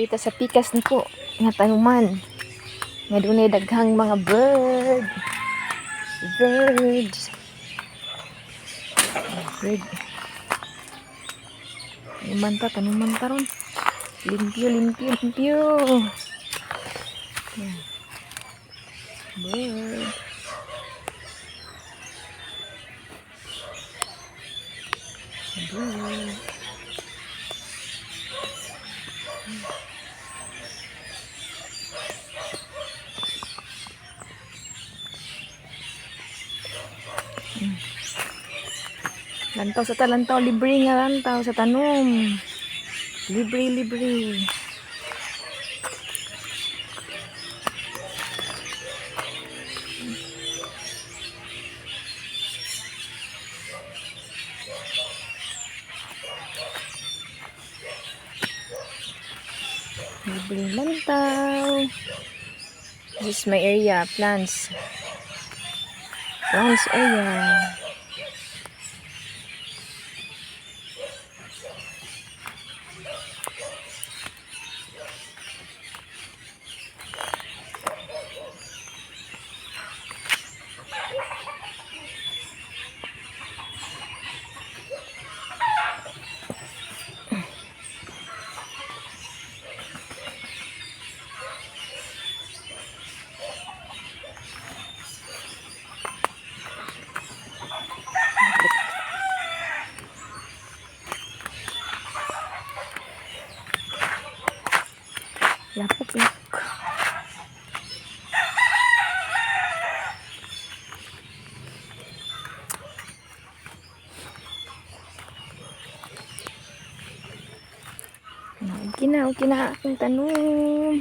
Dito sa pikas nako nga tanuman. Nga dunay daghang mga bird. Birds. Bird. Tanuman ta, tanuman ta ron. Limpyo, limpyo, limpyo. Yan. Bird. Bird. Lantaw sa talantaw, libre nga lantaw sa tanom. Libre, libre. Libre lantaw. This is my area, plants. Plants area. Lapok, lapok. Okay na akong tanom.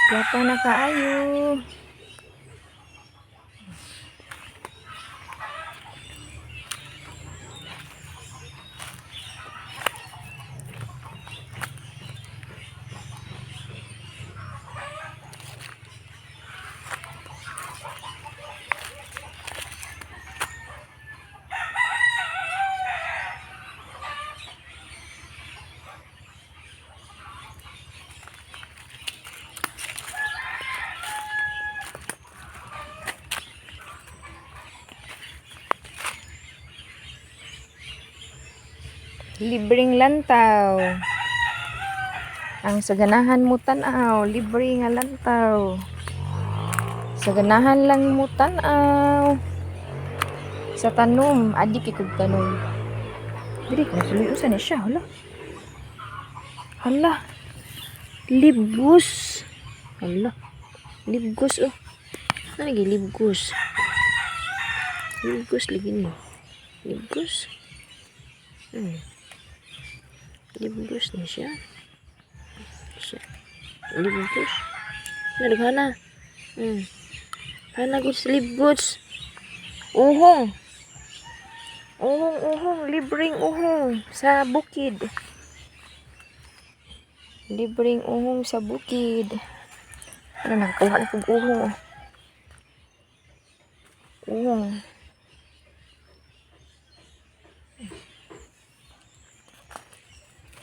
Gwapa na kaayo. Libreng lantaw. Ang sa ganahan mo tan-aw, libre nga lantaw. Sa ganahan lang mo tan-aw. Sa tanom, adi kay kog tanom. Diri ko tuloy, usa ni siya, hala. Hala. Libgus. Hala. Libgus oh. Ano lagi libgus? Libgus lagi ni. Libgus. Libgus ni siya. Siya. Libgus. Nadaghana. Hana goods, libgus. Uhong. Uhong, uhong. Libreng uhong sa bukid. Libreng uhong sa bukid. Ano, nakakuha na kog uhong. Oh. Uhong.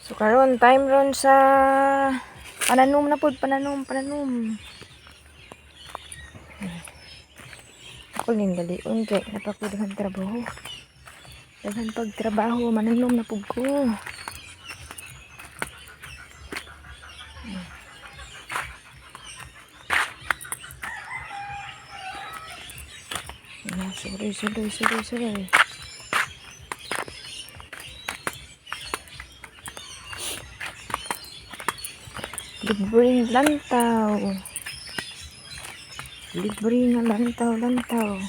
So karon time ron sa pananom na pud, pananom, pananom. Ako ning dalion kay napakudaghan trabaho. Daghan pagtrabaho, mananom na pud ko. Sorry, sorry, sorry, sorry. Libreng lantaw. Libre nga lantaw, lantaw.